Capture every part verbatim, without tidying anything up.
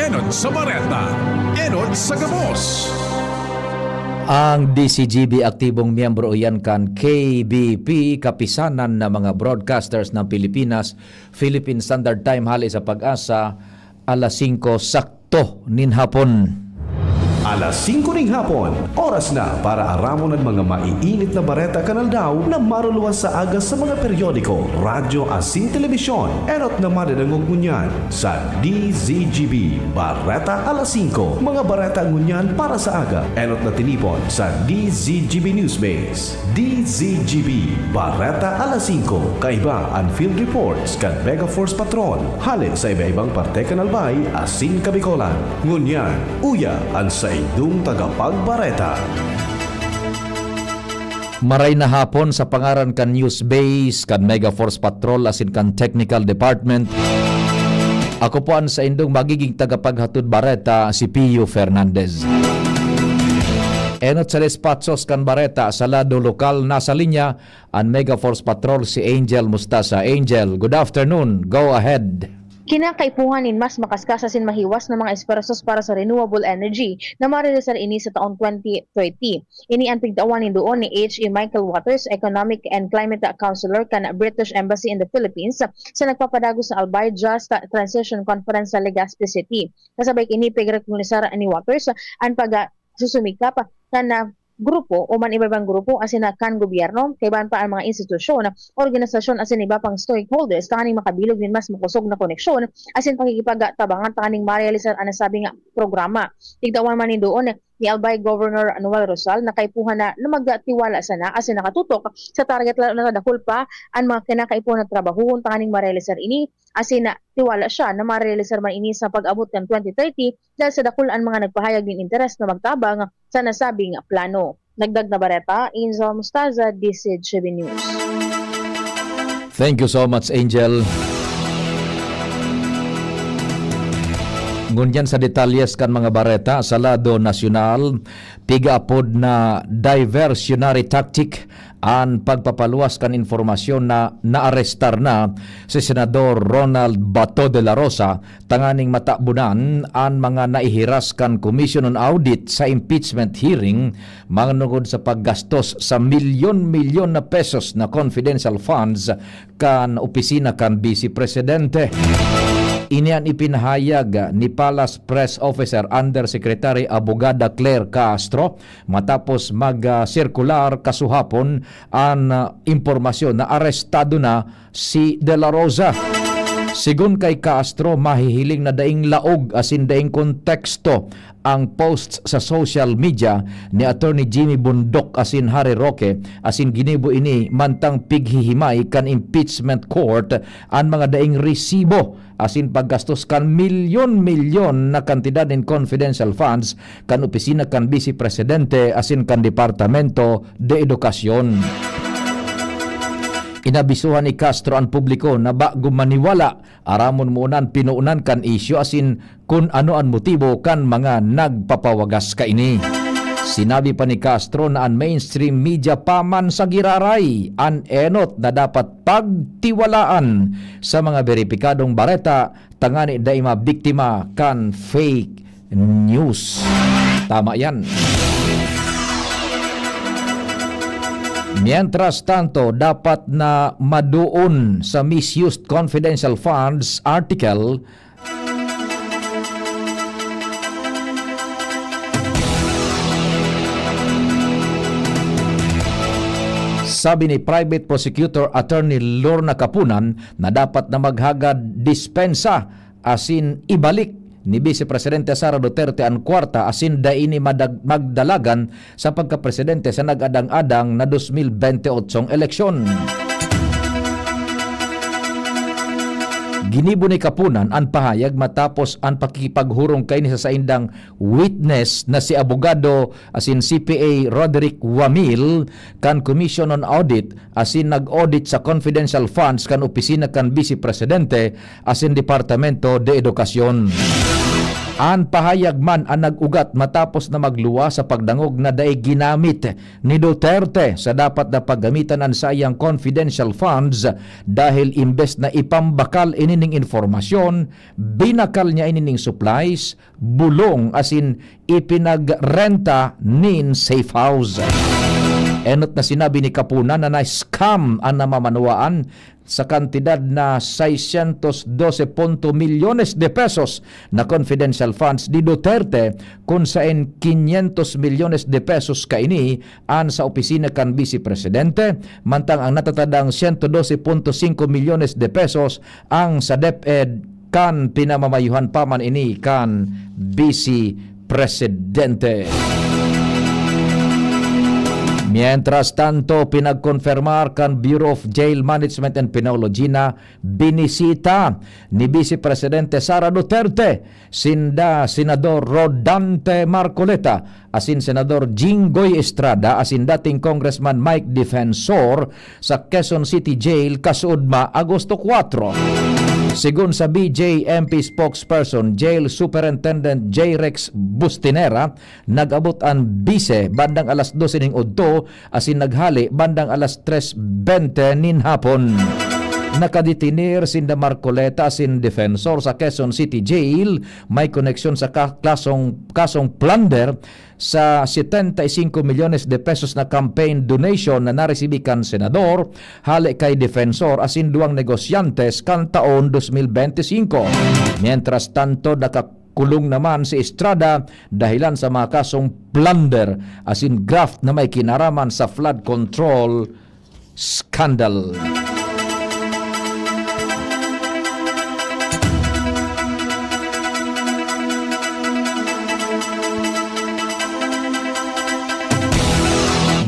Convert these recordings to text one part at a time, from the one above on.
Enot sa Bareta, Enot sa Gabos. Ang D Z G B aktibong miyembro iyan kan K B P, Kapisanan ng mga Broadcasters ng Pilipinas, Philippine Standard Time, hali sa PAGASA, alas singko sakto nin hapon. Alas singko ning hapon, oras na para aramon an mga maiinit na bareta kan aldaw na maruluwas sa aga sa mga periodiko, radyo asin telebisyon. Enot na madadangog ngunyan sa D Z G B Bareta alas singko. Mga bareta ngunyan para sa aga, enot na tinipon sa D Z G B Newsbase. D Z G B Bareta alas singko. Kaiba an field reports kan Mega Force Patrol hale sa iba-ibang parte kan Albay asin Kabicolan. Ngunyan, uya an saindong tagapagbareta. Maray na hapon sa pangaran kan News Base, kan Mega Force Patrol asin kan Technical Department. Ako po an saindong magiging tagapaghatod bareta, si Pio Fernandez. Enot sa despatsos kan bareta sa lado lokal, nasa linya an Mega Force Patrol, si Angel Mustasa. Angel, good afternoon. Go ahead. Kinakaipuhan nin mas makaskas asin mahiwas na mga esfuerzos para sa renewable energy na marealisar ini sa taon twenty thirty. Ini an pigtawan nin duon ni H E Michael Waters, Economic and Climate Counselor kan British Embassy in the Philippines, sa nagpapadagos sa Albay Just Transition Conference sa Legazpi City. Kasabay kini, pigrekognisar ni Waters an pag susumikap kan, ah, grupo o man iba-ibang grupo asin na kan gobyerno, kaibahan pa an mga institusyon, organisasyon asin iba pang stakeholders tanganing makabilog nin mas makosog na koneksyon asin pakikipagtabangan tanganing marealisar an nasabing programa. Tigtawan man nin duon ni Albay Governor Noel Rosal na kaipuhan na, na magtiwala sana asin nakatutok sa target, lalo na dakul pa an mga kinakaipuhan na trabahohon tanganing marealisar ini, asin na tiwala siya na marealisar man ini sa pag-abot kan twenty thirty dahil sa dakul an mga nagpahayag nin interes na magtabang sa nasabing plano. Dagdag na bareta, Angel Mostaza, D Z G B News. Thank you so much, Angel. Ngunyan sa detalyes kan mga bareta sa lado nasyonal, pigaapod na diversionary tactic an pagpapaluwas kan impormasyon na naarestar na si Senador Ronald Bato de la Rosa tanganing matabunan an mga naihiras kan Commission on Audit sa impeachment hearing manungod sa paggastos sa milyon-milyon na pesos na confidential funds kan opisina kan Vice Presidente. Ini an ipinahayag ni Palace Press Officer Undersecretary Abogada Claire Castro matapos mag, ah, sirkular kasuhapon an, ah, impormasyon na arestado na si De La Rosa. Sigon kay Castro, mahihiling na daing laog asin daing konteksto ang posts sa social media ni Attorney Jimmy Bondoc asin Harry Roque, asin ginibo ini mantang pighihimay kan impeachment court an mga daing resibo asin paggastos kan milyon-milyon na kantidad nin confidential funds kan opisina kan Vice Presidente asin kan Departamento de Educacion. Inabisuhan ni Castro an publiko na bago maniwala, aramon mo unan pinuunan kan isyu asin kun ano an motibo kan mga nagpapawagas kaini. Sinabi pa ni Castro na an mainstream media pa man sa giraray an enot na dapat pagtiwalaan sa mga beripikadong bareta tangani dai mabiktima kan fake news. Tama yan. Mientras tanto, dapat na maduon sa misused confidential funds article. Sabi ni Private Prosecutor Attorney Lorna Kapunan na dapat na maghagad dispensa asin ibalik ni Vice Presidente Sara Duterte an kwarta asin dai ini madag-, magdalagan sa pagkapresidente sa nag-adang-adang na dos mil bente otsong eleksyon. Ginibo ni Kapunan an pahayag matapos an pakikipaghurong kaini sa saindang witness na si abogado asin C P A Roderick Wamil kan Commission on Audit asin nag-audit sa confidential funds kan opisina kan Vice Presidente asin Departamento de Edukacion. An pahayag man an nag-ugat matapos na magluwas sa pagdangog na dai ginamit ni Duterte sa dapat na paggamitan an saiyang confidential funds dahil imbes na ipambakal inining informasyon, binakal niya inining supplies, bulong asin ipinagrenta nin safe house. Enot na sinabi ni Capona na na-scam an namamanwaan sa kantidad na seiscientos doce punto milyones de pesos na confidential funds ni Duterte, kun saen quinientos milyones de pesos kaini an sa opisina kan Vice Presidente, mantang ang natatadang ciento doce punto cinco milyones de pesos ang sa DepEd kan pinamamayuhan pa man ini kan Vice Presidente. Mientras tanto, pinagkonfirmar kan Bureau of Jail Management and Penology na binisita ni Vice Presidente Sara Duterte sinda Senador Rodante Marcoleta asin Senador Jinggoy Estrada asin dating Congressman Mike Defensor sa Quezon City Jail kasuodma, Agosto kuwatro. Sigon sa B J M P spokesperson, Jail Superintendent J Rex Bustinera, nag-abot an bise bandang alas dose ning udto asin naghale bandang alas tres bente nin hapon. Nakadetener sinda Marcoleta asin Defensor sa Quezon City Jail, may koneksyon sa ka-, klasong, kasong plunder sa setenta y cinco milyones de pesos na campaign donation na naresibi kan senador, hale kay Defensor asin duwang negosyantes kan taon dos mil bente singko. Mientras tanto, nakakulong naman si Estrada dahilan sa mga kasong plunder asin graft na may kinaraman sa flood control scandal.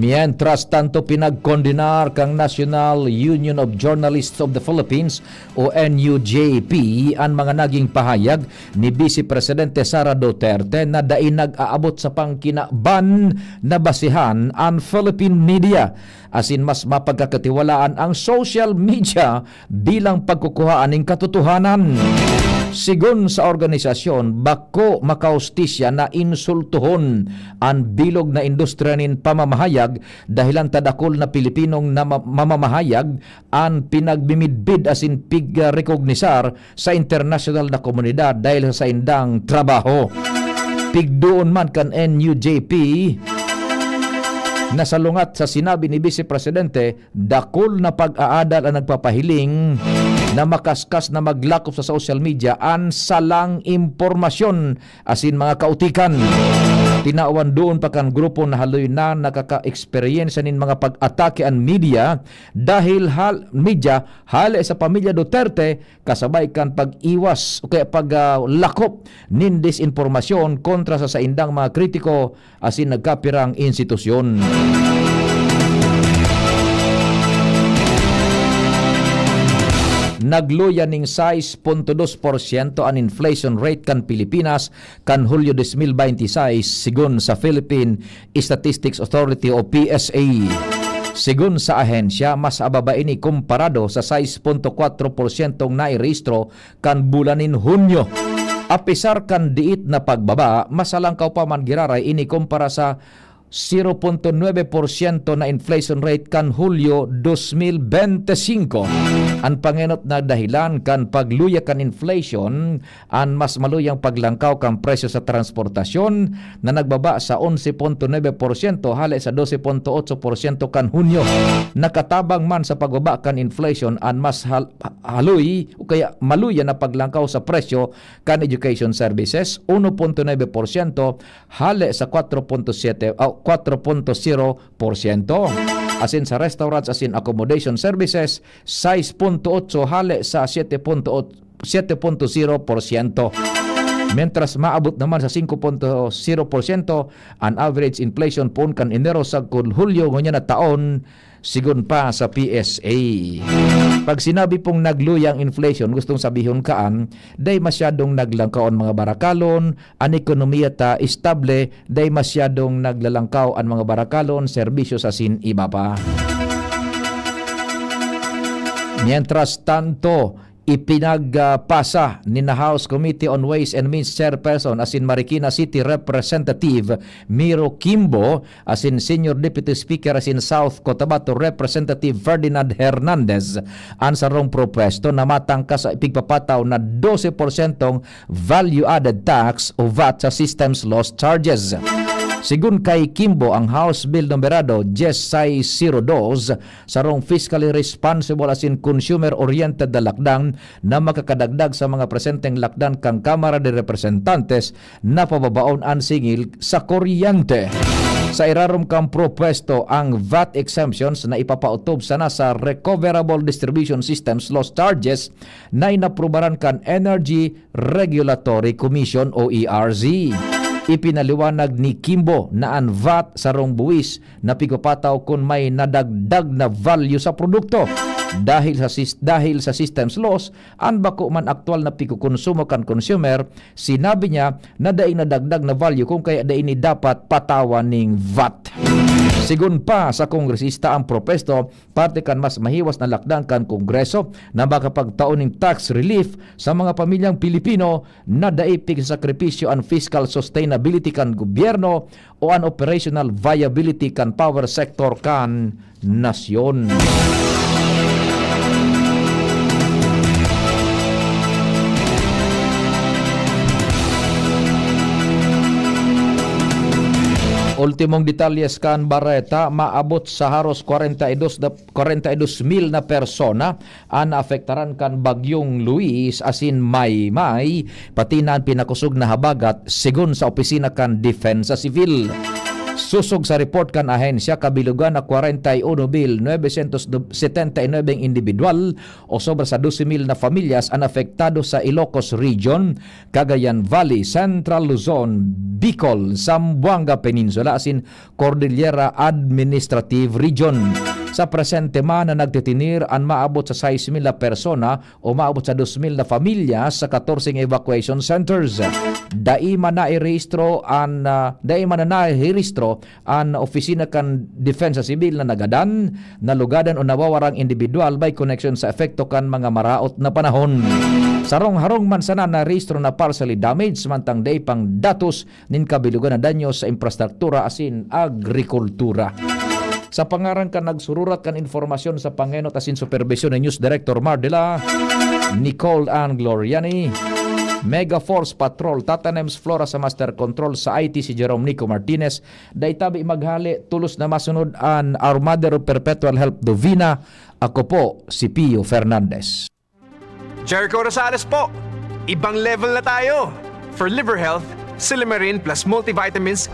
Mientras tanto, pinagkondenar kan National Union of Journalists of the Philippines o N U J P an mga naging pahayag ni Vice Presidente Sara Duterte na dai nag-aabot sa pangkinaban na basehan an Philippine media, asin mas mapagkakatiwalaan ang social media bilang pagkukuhaan nin katotohanan. Sigon sa organisasyon, bako makahustisya na insultohon an bilog na industriya nin pamamahayag, dahilan ta dakul na Pilipinong na ma-, mamamahayag an pinagbimidbid asin pigrekognisar sa internasyonal na komunidad dahil sa saindang trabaho. Pigdoon man kan N U J P, nasalungat sa sinabi ni Vice Presidente, dakul na pag-aadal an nagpapahiling na makaskas na maglakop sa social media an salang impormasyon asin mga kautikan. Tinawan doon pa kan grupo na haloy na nakaka-eksperyensya nin mga pag-atake an media dahil hal-, media hale sa pamilya Duterte, kasabay kan pag-iwas o kaya pag, ah, lakop nin disinformasyon kontra sa saindang mga kritiko asin nagkapirang institusyon. Nagluya ning sais punto dos porsyento an inflation rate kan Pilipinas kan Hulyo dos mil bente y seis, sigon sa Philippine Statistics Authority o P S A. Sigon sa ahensya, mas ababa ini komparado sa sais punto kwatro porsyentong nairehistro kan bulan nin Hunyo. Apesar kan diit na pagbaba, mas halangkaw pa man giraray ini kumpara sa zero punto nuebe porsyento na inflation rate kan Hulyo dos mil bente singko. An pangenot na dahilan kan pagluya kan inflation, an mas maluyang paglangkaw kan presyo sa transportasyon na nagbaba sa onse punto nuebe porsyento hale sa dose punto otso porsyento kan Hunyo. Nakatabang man sa pagbaba kan inflation an mas hal-, haloy o kaya maluya na paglangkaw sa presyo kan education services, uno punto nuebe porsyento hale sa kwatro punto siyete, ah, kwatro punto zero porsyento. Asin sa restaurants asin accommodation services, sais punto otso hale sa siyete punto otso, siyete punto zero porsyento. Mientras maabot naman sa singko punto zero porsyento an average inflation poon kan Enero sagkod Hulyo ngunyan na taon, sigon pa sa P S A. Pag sinabi pong nagluya ang inflation, gustong sabihon kaan, dai masyadong naglangkaw an mga barakalon, an ekonomiya ta estable, dai masyadong naglalangkaw an mga barakalon, serbisyo asin iba pa. Mientras tanto, Ipinagpasa ni na House Committee on Ways and Means Chairperson asin Marikina City Representative Miro Kimbo asin Senior Deputy Speaker asin South Cotabato Representative Ferdinand Hernandez an sarong propuesto na matangka sa ipigpapataw na dose porsyentong value-added tax o vat sa systems loss charges. Sigun kay Kimbo, ang House Bill numerado diyes sais zero dos sarong fiscally responsible asin consumer-oriented na lakdang na makakadagdag sa mga presenteng lakdan kan Kamara de Representantes na pababaon an singil sa kuryente. Sa irarom kan propuesto, ang vat exemptions na ipapautob sana sa Recoverable Distribution Systems Loss Charges na inaprubaran kan Energy Regulatory Commission o E R Z. Ipinaliwanag ni Kimbo na an vat sarong buwis na pigpapataw kun may nadagdag na value sa produkto. Dahil sa sis-, dahil sa systems loss, an bako man aktual na pigkokonsumo kan consumer, sinabi niya na daing nadagdag na value kun kaya dai ini dapat patawan ning vat. Sigun pa sa kongresista, ang propuesto parte kan mas mahiwas na lakdan kan Kongreso na makapagtao ning tax relief sa mga pamilyang Pilipino na dai pigsasakripisyo an fiscal sustainability kan gobyerno o an operational viability kan power sector kan nasyon. Ultimong detalyes kan bareta, maabot sa haros kwarenta y dos na, kwarenta y dos mil na persona an naapektaran kan Bagyong Luis asin Maymay, pati na an pinakosog na habagat, sigon sa opisina kan Depensa Sivil. Sosog sa report kan ahensya, kabilogan na kwarenta y uno mil novecientos setenta y nuebe individual o sobra sa dose mil na pamilyas an apektado sa Ilocos Region, Cagayan Valley, Central Luzon, Bicol, Zamboanga Peninsula asin Cordillera Administrative Region. Sa presente man na nagtitinir an maabot sa sais mil na persona o maabot sa dos mil na pamilya sa katorseng evacuation centers. Dai man nairehistro an, ah, dai man na nairehistro an opisina kan Depensa Sivil na nagadan, nalugadan o nawawarang individual may koneksyon sa epekto kan mga maraot na panahon. Sarong-harong man sana narehistro na partially damaged, mantang dai pang datos nin kabilogan na danyo sa infrastruktura asin agrikultura. Sa pangaran kan nagsururat kan impormasyon sa pangenot asin superbisyon ni News Director Mar de la, Nicole Ann Gloriani, Mega Force Patrol, Tatanems Flora sa Master Control, sa I T si Jerome Nico Martinez, dai tabi maghale, tolos na masunod an Our Mother of Perpetual Help Novena. Ako po si Pio Fernandez. Jericho Rosales po! Ibang level na tayo! For liver health, Silymarin plus multivitamins,